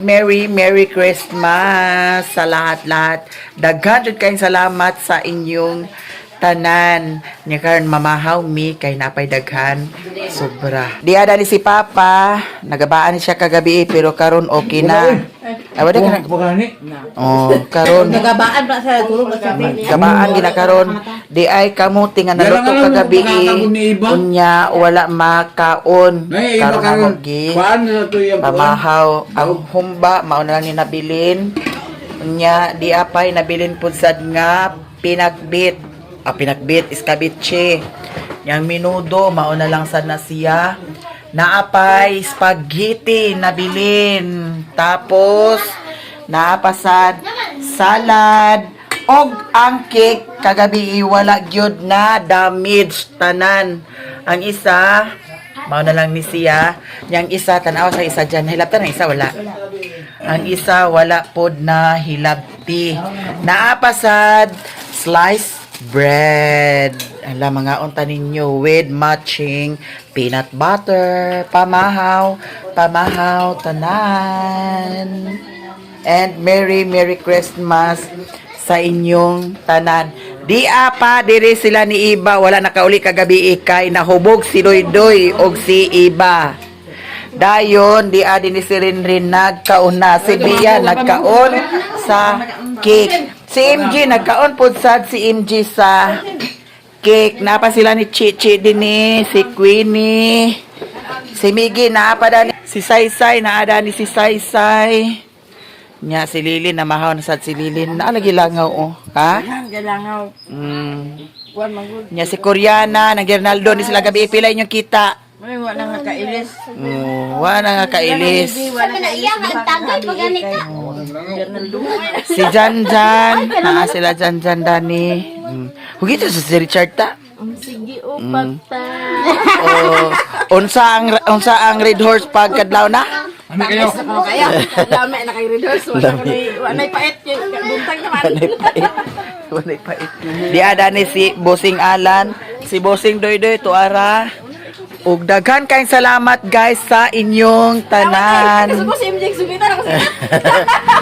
Merry Merry Christmas sa lahat-lahat. Daghan jud kayong salamat sa inyong tanan. Nya karon mamahaw mi kay napay daghan sobra. Di ada ni si Papa, nagabaan ni siya kagabi pero karon okay na. Ay, wala ka na. Pagani. Oh, karon Nagabaan pa sa tulog sa gabaan gina karon di ay kamuti nga naluto Yan lang alam, kagabi. makakabon ni iba. Unya wala makaon. Nay, iba Karon karon. among gi Kuan na to yung kuan. pamahaw ang humba, mao na lang ni nabilin. Unya di apay nabilin pud sad nga pinakbit, ah, pinakbit iskabitche. Yang minudo, mao na lang sad na siya. Naapay spaghetti nabilin, tapos naapasad salad og ang cake kagabi wala gyud na damage tanan. Ang isa, mao na lang ni siya. Yang isa, tanaw sa isa dyan. Hilabtan ang isa, wala. Ang isa, wala pod na hilabti. Naapasad, slice bread. Ala, mga unta ninyo with matching peanut butter. Pamahaw, pamahaw, tanan. And Merry, Merry Christmas sa inyong tanan. Di apa, diri sila ni Iba. Wala nakauli kagabi ikay. Nahubog si Doydoy og si Iba. Dayon, di adi ni si Rinrin nagkaon na. Si Bia nagkaon sa cake. Si MG nagkaon po sad si MG sa cake. Napa sila ni Chichi din ni, si Queenie. Si Miggy naapa dani. Si Saysay naada ni si Saysay. Nya si Lilin namahaw na sad si Lilin. Naa lagi langaw oh. Ha? Galangaw. Kuan magud. Nya si Koreana, nang Ronaldo ni sila gabi pila inyong kita. May wala nga kailis. Oh, wala nga kailis. Wala na iya nga ang tagay pag gani ka. Si Janjan, naa sila Janjan dani. Hugito sa si Richard ta. Sige upag ta. Oh, unsa ang Red Horse pagkadlaw na? Ano kayo? Ako kaya. Lami na kay Red Horse. Wala na wala pait buntag naman. Walay pait. Walay pait. Di ada ni si Bossing Alan, si Bossing Doydoy tuara. Ug daghan kayong salamat guys sa inyong tanan. Kasuko si MJ sugitan ako sa.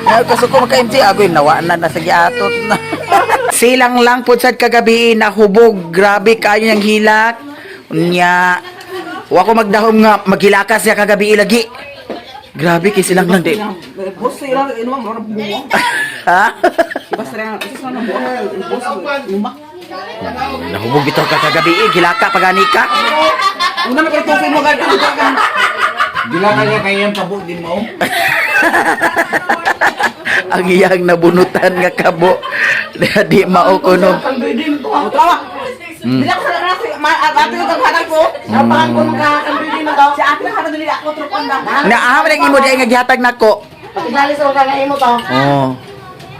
Ay, kasuko maka MJ agoy nawa na na sige atot na. Silang lang pud sad kagabi nahubog, grabe kayo niyang hilak. Unya wa ko magdahom nga maghilaka siya kagabi lagi. Grabe kay silang lang di. Boss sila inuwang mo buwa. Ha? Basta rin isa na buwa. Boss luma. Nahubog bitaw ka kagabi, gilaka pagani ka. Una may kartusin mo gani ka. Dila kaya kayang pabot din mo. Ang iyang nabunutan nga kabo. Di mao kuno. Tawa. Dili ako sa nasi, ate yung taghanan ko. Napakan ko nung kakandoy din to. Si ate na dili ako trupon na. Na aha man ang imo di ay nga gihatag nako. Patigali sa ka nga imo to. Oh.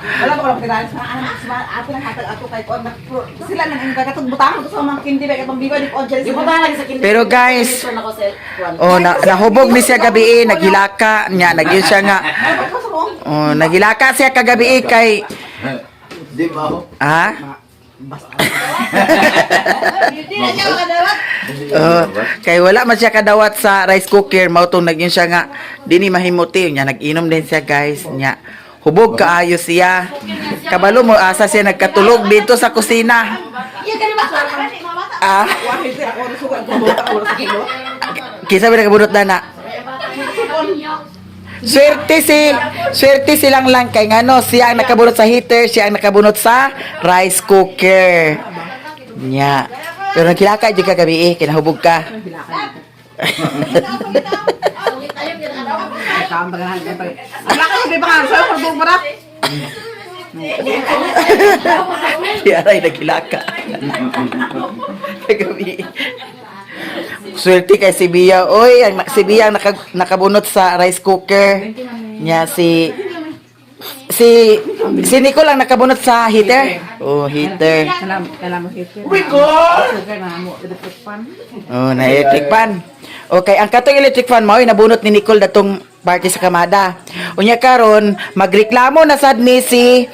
Wala ko lang tinali sa anak sa ate nang hatag ato kay kon. Sila nang ang kagatong butang ko sa mga kindi ba katong biba di ko dyan. Di ko ba lagi sa kindi. Pero guys, oh na, nahubog ni siya gabi naghilaka niya, nagyun siya nga. Oh, naghilaka siya kagabi kay Di ba? Ha? Oh, kay wala man siya kadawat sa rice cooker, mao tong nagyun siya nga dinhi mahimuti niya, nag-inom din siya guys niya. Hubog kaayo siya. Kabalo mo asa siya nagkatulog dito sa kusina. Iya gani ba? Ah, Wahid ako suka ko buta ako sa kilo. kinsa ba nakabunot na na? Swerte silang lang kay ngano siya ang nakabunot sa heater, siya ang nakabunot sa rice cooker. Nya. Pero nagkilaka jud ka gabi eh, kinahubog ka. Wala ka di ba sa ko para. Si Aray nagkilaka. Kagabi. Swerte kay si Bia. Oy, ang si Bia ang nakabunot sa rice cooker. Nya si si si Nicole ang nakabunot sa heater. Oh, heater. Oh, na electric fan. Okay, ang katong electric fan mao nabunot ni Nicole datong party sa kamada. Unya karon magreklamo na sad ni si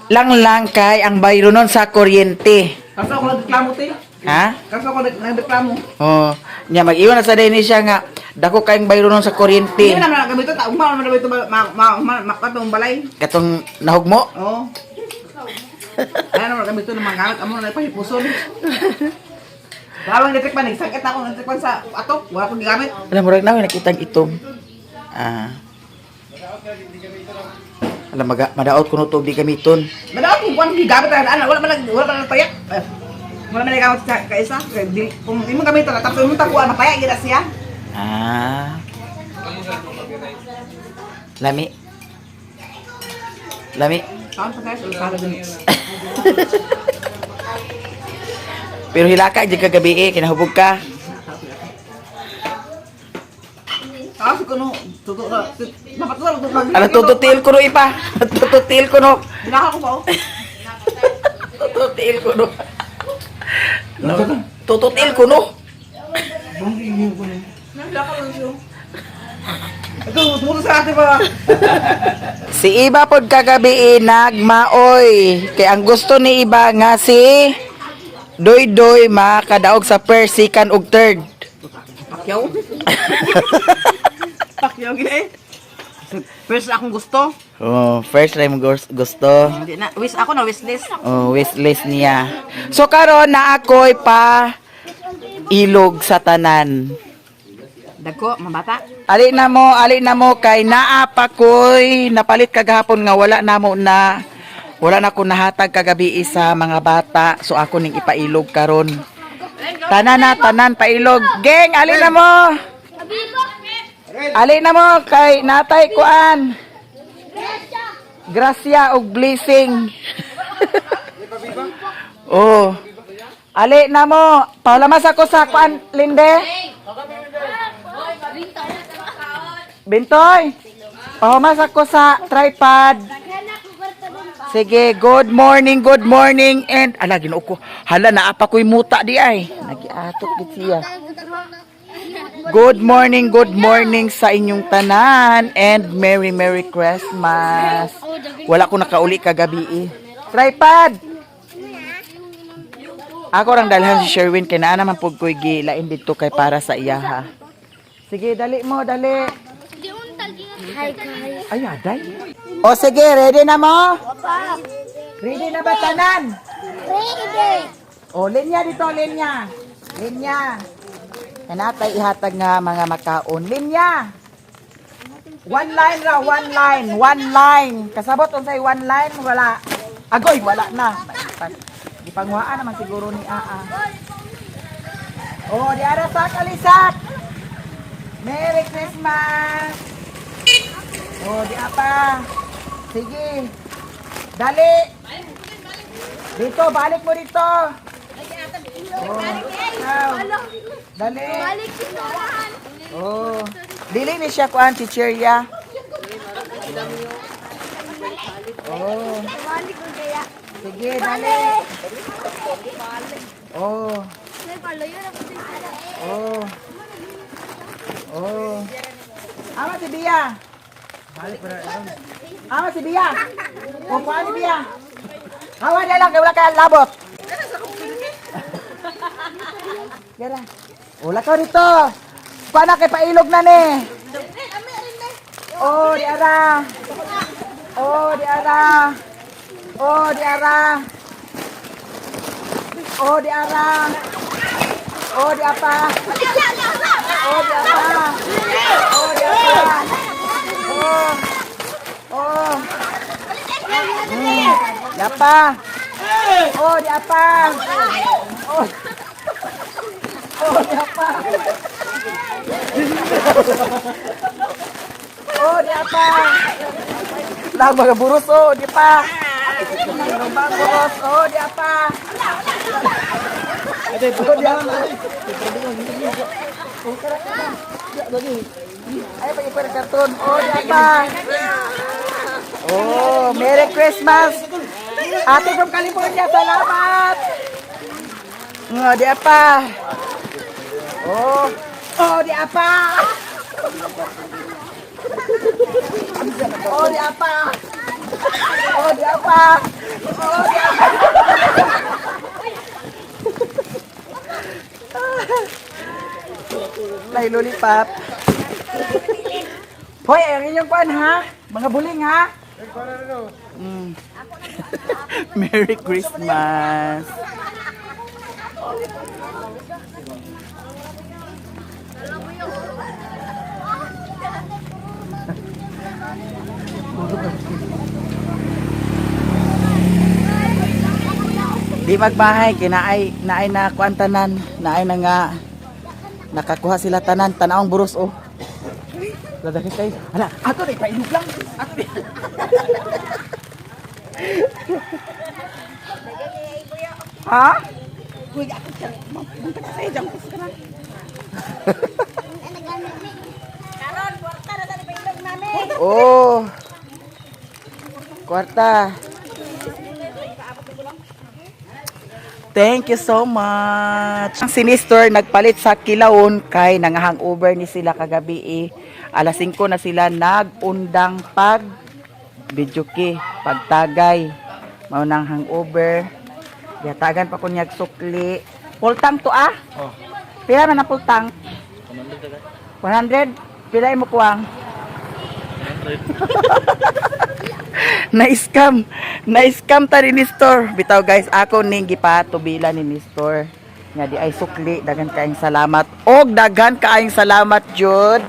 Langlang kay ang bayro nun sa kuryente. Kaso ako nagreklamo te. Ha? Kaso ako nagreklamo. Oh, nya mag-iwan na sa din siya nga dako kayong bayronon sa kuryente. Hindi naman na gamito ta ugma man na ito ma ma ma makatong balay. Katong nahugmo. Oo. Ay naman gamito ng mga gamit amo na pahipuson. Bawang electric pan, sakit ako ng electric pan sa atok, wala akong gigamit. Alam mo na nakitang itom. Ah. Alam maga madaot kuno to di gamiton. Madaot kung kuan gigamit ana, ana, wala man nagpayak. Eh, wala man nagamit sa kaisa. Kay kung imong gamiton na tapos imong takuan mapaya gid na siya. Ah. Lami. Lami. Taon pa guys, usaha dun. Pero hilaka jud kagabi eh, kinahubog ka. Tapos kuno tuto na napatulo tuto. Ala tututil ko no ipa. Tututil ko no. Dinaka ko pa oh. Tututil ko no. No. Tututil ko no. Nagdaka ko siya. Ito, tumuto sa ate pa. Si Iba pod kagabi eh, nagmaoy. Kay ang gusto ni Iba nga si Doy Doy makadaog sa first, second ug third. Pakyaw. Pakyaw gid eh. First akong gusto. Oh, first time gusto. Hindi na wish ako na wish list. Oh, wish list niya. So karon na ako'y pa ilog sa tanan. Dagko, mabata. Ali na mo kay naa pa ko'y napalit kagahapon nga wala na mo na wala na ko nahatag kagabi sa mga bata. So ako ning ipailog karon. Tanan na, tanan pailog. Geng, ali na mo. Ali na mo kay natay kuan. Gracia ug blessing. Oh. Ali na mo. Paulamas ako sa kuan, Linde. Bintoy. Pahumas ako sa tripod. Sige, good morning and ala Ginoo ko. Hala naa pa ko'y muta di ay. Nagiatok gid siya. Good morning sa inyong tanan and Merry Merry Christmas. Wala ko nakauli kagabi eh. Tripod. Ako rang dalhan si Sherwin kay naa naman pud ko'y gilain didto kay para sa iyaha. Sige, dali mo, dali. Hi guys. Ay, aday. O sige, ready na mo? Ready na ba tanan? Ready. O, linya dito, linya. Linya. Kanatay ihatag nga mga makaon. Linya. One line ra, one line, one line. Kasabot unsay one line, wala. Agoy, wala na. Gipanguhaan naman siguro ni Aa. O, di ara sa kalisak. Merry Christmas. O, di apa. Sige. Dali. Dito, balik mo dito. Oh, ikaw. Dali. Balik si Noran. Oh. Dili ni siya kuan chichirya. Oh. Balik ko kaya. Sige, dali. Oh. May palayo na po siya. Oh. Oh. Ama si Bia. Ama si Bia. O kuan ni Bia. Hawa na lang kay wala kay labot. Yara. Wala ka dito. Kuan na kay pailog na ni. Oh, di ara. Oh, di ara. Oh, di ara. Oh, di ara. Oh, di apa? Oh, di apa? Oh, di apa? Oh. Oh. Di apa? Oh, di apa? Oh. Oh, di apa? Oh, di apa? Lang mga buros, oh, di pa. Mga buros, oh, di apa? Oh, di apa? Ay, pag ng karton. Oh, di apa? Oh, Merry Christmas! Ate from California, salamat! Oh, di apa? Oh, oh, di apa? Oh, di apa? Oh, di apa? Oh, di apa? Lay lollipop. Hoy, ang inyong kuan ha? Mga buling ha? Merry Christmas. Di magbahay kay naay naay na kuan tanan, naay na nga nakakuha sila tanan, tanawang buros oh. Ladakit kayo. Hala, ato ni pailog lang. Ato ni. Ha? Uy, ako siya. Punta ka sa'yo, dyan ko sa kanan. Karon, kwarta na sa pailog namin. Oh. Kwarta. Thank you so much. Ang sinister nagpalit sa kilawon kay nangahang-over ni sila kagabi eh. Alas 5 na sila nagundang pag videoke, pagtagay. Mao nang hangover. Gihatagan pa ko niyag sukli. Pultang to ah. Oh. Pila man ang pultang? 100. Pila imo kuwang? Na-scam. Na-scam ta ni Nestor. Bitaw guys, ako ning gipatubila ni Nestor. Nga di ay sukli, daghan kaayong salamat. Og daghan kaayong salamat jud.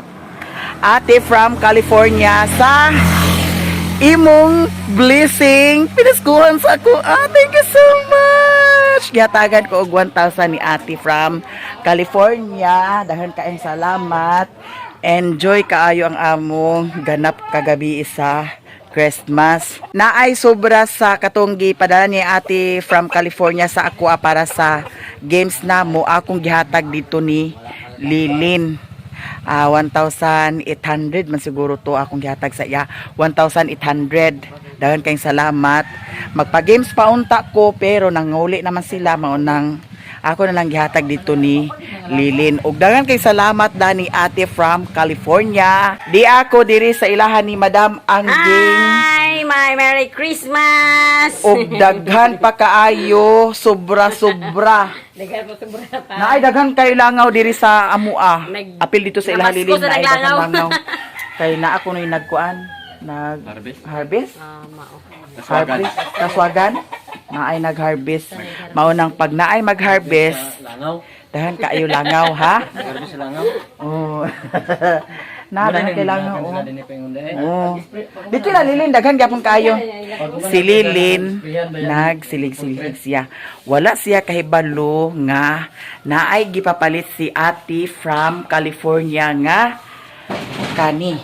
Ate from California sa imong blessing. Pinaskuhan sa ako. Ah, thank you so much. Gihatagan ko og 1,000 ni Ate from California. Daghan kaayong salamat. Enjoy kaayo ang among ganap kagabi sa Christmas. Naay sobra sa katong gipadala ni Ate from California sa ako para sa games na mo akong gihatag dito ni Lilin. Ah, 1,800 man siguro to akong gihatag sa iya. 1,800. Daghan kayong salamat. Magpa-games pa unta ko pero nanguli naman sila mao nang ako na lang gihatag dito ni Lilin. Og daghan kay salamat dani Ate from California. Di ako diri sa ilahan ni Madam Angging. Hi, my Merry Christmas. Og daghan pa kaayo, sobra-sobra. Daghan pa sobra pa. Naay daghan kayo langaw diri sa amua. Apil dito sa ilahan Namasko Lilin sa naay daghan naglangaw. langaw. Kay na ako no'y nagkuan, nag Harvest? Harvest? Ah, mao. Harvest, kaswagan. Naay nag-harvest. Mao nang pag naay mag-harvest, Langaw. daghan kaayo langaw ha. Harvest langaw. Oh. Na daghan kay langaw. Oh. Oh. Oh. Dito na Lilin, daghan gyapon kaayo. Si Lilin nagsilig-silig siya. Wala siya kahibalo nga naay gipapalit si Ate from California nga kani.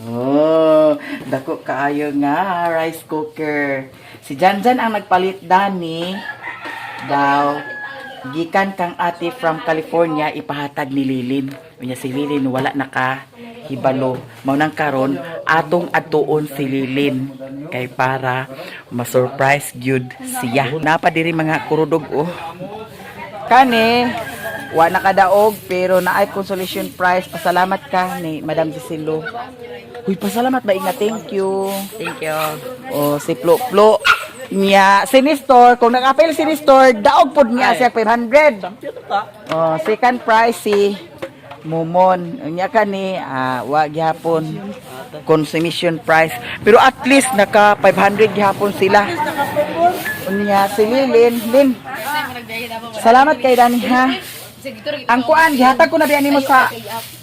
Oh, dako kaayo nga rice cooker. Si Janjan ang nagpalit dani daw gikan kang ate from California ipahatag ni Lilin. Unya si Lilin wala naka hibalo. Mao nang karon atong adtuon si Lilin kay para ma-surprise gyud siya. Napa diri mga kurudog oh. Kani wa nakadaog pero naay consolation prize. Pasalamat ka ni Madam Cecilo. Uy, pasalamat ba inga? Thank you. Thank you. Oh, si Plo Plo niya si Nestor, kung nag-appel si Nestor, daog pod niya siya 500. Oh, second prize si Mumon. Unya ka ni wa gihapon consummation price. Pero at least naka 500 gihapon sila. Unya si Lilin, Lin. Salamat kay Dani ha. Ang kuan gihatag ko na biya nimo sa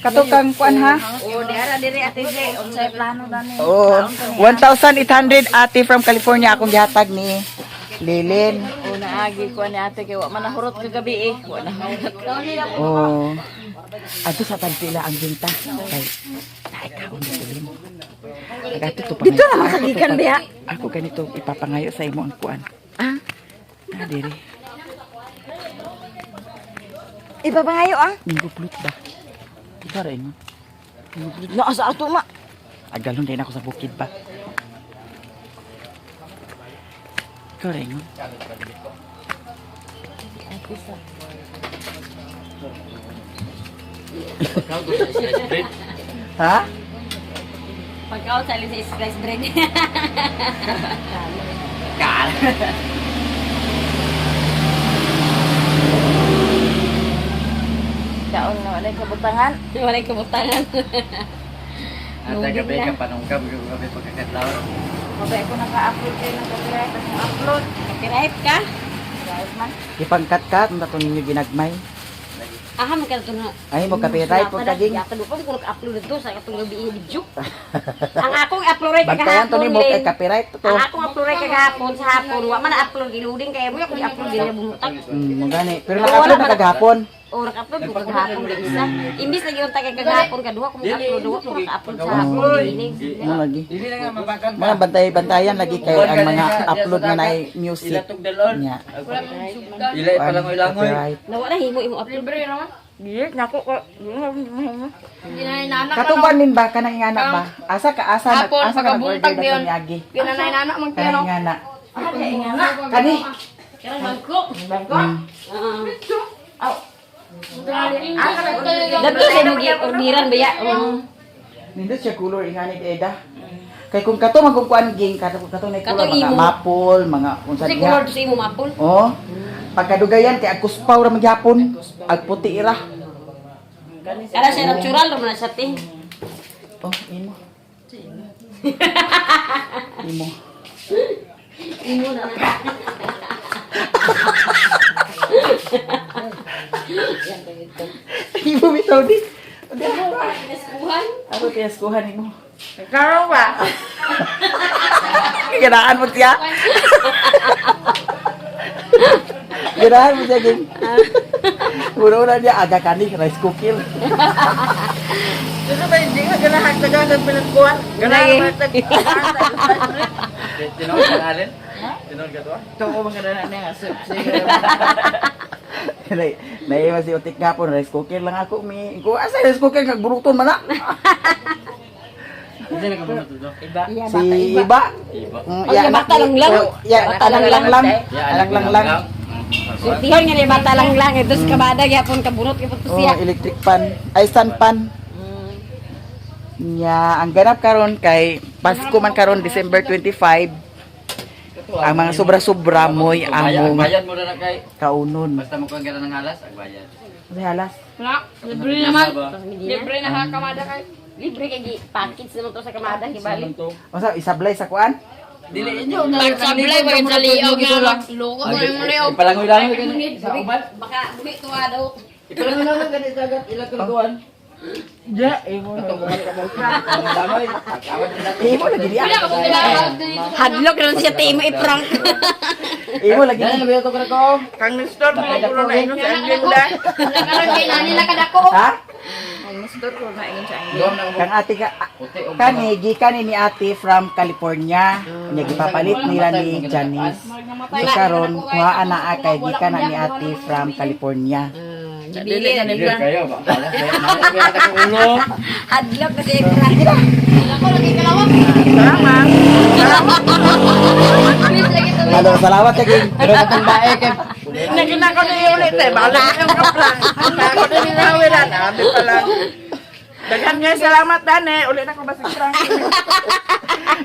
katukang kuan ha. Oh, diara diri Ate J, unsay plano dani? Oo. 1,800 ate from California akong gihatag ni Lilin. Oh, naagi ko ni ate kay wa man nahurot kagabi eh. Wa nahurot. Oo. Ato sa tagpila ang ginta. Kay naay kaon ni Lilin. Agato to Dito na makagikan biya. Ako ganito ipapangayo sa imo ang kuan. Ah, Ah, diri. ipapangayo ah. Minggo plut ba? Ikaw ra imo. Naa sa ato ma. Agalon din ako sa bukid ba. Ikaw ra imo. Ha? Pagkaon sa alin sa slice bread. Kaon na walay kabutangan. Walay kabutangan. Ate gabi ka panungkab gabi pagkakadlaw. Mabay ko naka-upload kayo ng copyright akong upload. Copyright ka? Copyright man. Ipangkat-kat, ang tato ninyo ginagmay. Aha, magkano na. Ay, mo copyright po kaging. Yata ko kung nag-upload dito sa katong gabi video. Ang akong upload ray Bantayan to kagahapon. ni mo kay Ling. copyright to to. Ang akong upload ray kagahapon sa hapon, wa man na-upload giluding kay mo akong i-upload dili bumutag. Mo gani. Pero naka-upload na kagahapon. O naka-upload ko kagahapon di isa. Imbis lagi unta kay kagahapon kaduha ko upload duha ko naka-upload sa hapon dining. Mo lagi. Dili na nga mabakan Mga bantay-bantayan lagi kay ang mga upload nga naay music. Ilatog dalon. Nya. Ila ipalangoy-langoy. Copyright. Nawala himo imo upload. Libre naman. Di nako ko. Ginanay-nana Katong kuan min ba kanang ingana ba? Asa ka asa nag Hapon, asa ka nag-order pagkabuntag na diyon. miyagi? Ginanay-nana man Kanang kaya. ingana. Kani. Karang bangko. Bangko. Dato sa imo gi-orderan ba ya? Oo. Nindot siya color ingani eda. Kay kung kato magkukuan ging kato kato na color Katong mga imo. maple, mga unsa Kasi diha. color sa imo mapol. Oh. Pagkadugayan kay agkuspaw ra magyapon, agputi ira. Kada siya natural ra man na siya te. Oh, imo. Imo. Imo na. Imo bitaw di. Di ako. Pinaskuhan. Ako pinaskuhan imo. Karon ba? Ganaan mo siya. Ganaan mo siya, ging. Una-una niya, aga kani, rice cooker. Sino ba hindi ka ganahan sa ganahan pinagkuhan? Ganahan ba sa Tinuod ka alin? Tinuod ka to? Ito ko magana na nga soup. Nay, naiwan si Utik gapon, rice cooker lang ako. Mi, ko asa rice cooker kag buruton man na. Hindi na ka muna to. Iba. Si Iba. Iba. Oh, ya, bata lang lang. Ya, Bata alang lang lang. Ya, Alang lang lang. Surtihon nga ni bata lang lang ito sa kabada gyapon kabunot gyapon to Oh, siya. electric pan. Ay, sun pan. Nya, ang ganap karon kay Pasko man karon December 25. Ang mga sobra-sobra mo'y among Agbayan mo na na kay. kaunon. Basta mo kang gana ng halas, agbayan. May halas. Wala. Libre naman. Libre Libre na ha kamada kay. Libre kay gi package naman to sa kamada gibalik. Unsa isablay sa kuan? Dili inyo na. Pagsablay ba sa liog nga loko ko yung liog. Ipalangoy-langoy gani sa uban. Baka buhi tuwa daw. Ipalangoy-langoy gani sa agat ilang kalguan. Ja, imo. Langoy. Tawad nila. Imo lagi diya. Wala ka po dito. Hadlok ron siya te imo i-prank. Imo lagi. Dali na ba ito ko? Kang Nestor mo kulo na ingon sa angling da. Wala ka ron kay nani na kadako. Ha? Kang Nestor ko na ingon sa angling. Dom na mo. Kang ate ka Puti og kani gikan ni ate from California. Nya gipapalit nila ni Janice. So karon kuhaan na kay gikan na ni ate from California. Gibili na Dili kayo ba? Halas ba? Ka ulo. Hadlok na siya i-prank. Ako lagi kalawak. Salamat. Please lagi to. Halo, salamat ka ging. Pero katong bae kay Nagina ko na ulit eh. Bala na yung kaplang. Ako na ninawilan. Ate pala. Daghan nga salamat dane. Ulit ako basig prank.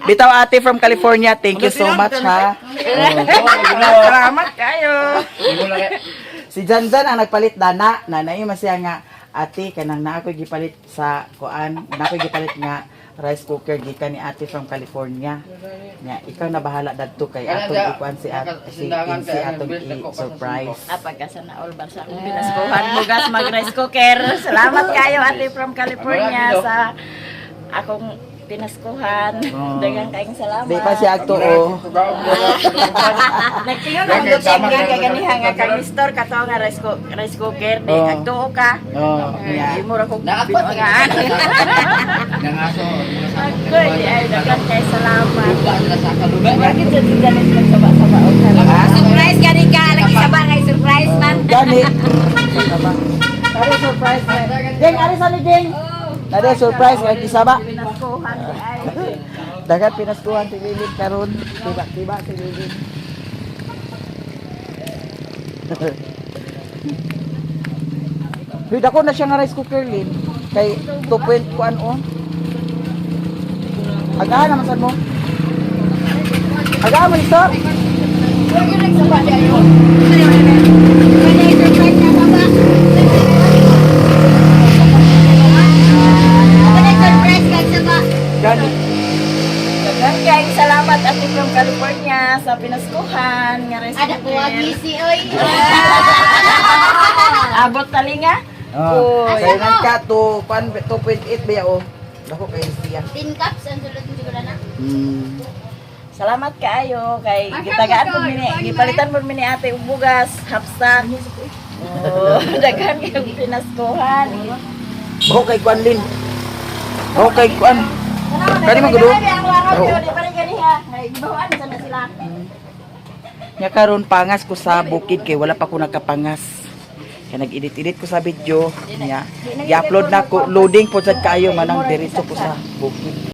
Bitaw ate from California, thank you so much ha. Salamat kayo. Imo lang kay. Si Janjan ang nagpalit dana, nanay masaya nga ate kanang naa ko'y gipalit sa kuan, naa ko'y gipalit nga rice cooker gikan ni ate from California. Nya ikaw na bahala dadto kay atong ikuan si ate si, si atong i-surprise. Apagkasa na all bar sa akong pinaskuhan bugas mag rice cooker. Salamat kayo ate from California sa akong pinaskuhan. Daghang kayong salamat. Di pa siya agto oh. Nagtiyon ang duteng nga kay ganiha nga kang Nestor kato nga rice cooker di Oh. agtuo ka. Oh, nya. Di mo ra kog Naapat binuangan. Nangaso. Agoy, di ay daghan kay salamat. Lupa sila sa kaluga. Bakit sa tindahan magsaba-saba og hala? Surprise gani ka lagi sa kay surprise man. Gani. Ari surprise. Geng, ari sa ni geng. Nade surprise kay kisaba. Pinaskuhan di ay. Dagat pinaskuhan si Lilith karon. Tiba-tiba si Lilith. Huy, dako na siya nga rice cooker Lin. Kay 2 point kuan oh. Agahan naman sad mo. Agahan mo ni sir. Pwede surprise na sa ba. Gani. Daghan kayong salamat, Ate from California, sa pinaskuhan nga rice Ada ko cooker. agisi oy. Abot talinga. Oh. Uy. Sayangan ka to pan 2.8 ba ya oh. Dako kay siya. 10 cups ang sulod ni siguro na. Salamat kaayo kay gitagaan po mini, gipalitan po mini ate og bugas, half sack. Oh, daghan kayong pinaskuhan. Bako kay kuan Lin. Bako kay kuan. Kani man gudo. Oo. Di pa rin ganiha. Ay, gibawan sa na sila. Nya karon pangas ko sa bukid kay wala pa ko nagkapangas. Kaya nag-edit-edit ko sa video niya. I-upload na ko, loading po sad kaayo manang diretso ko sa bukid.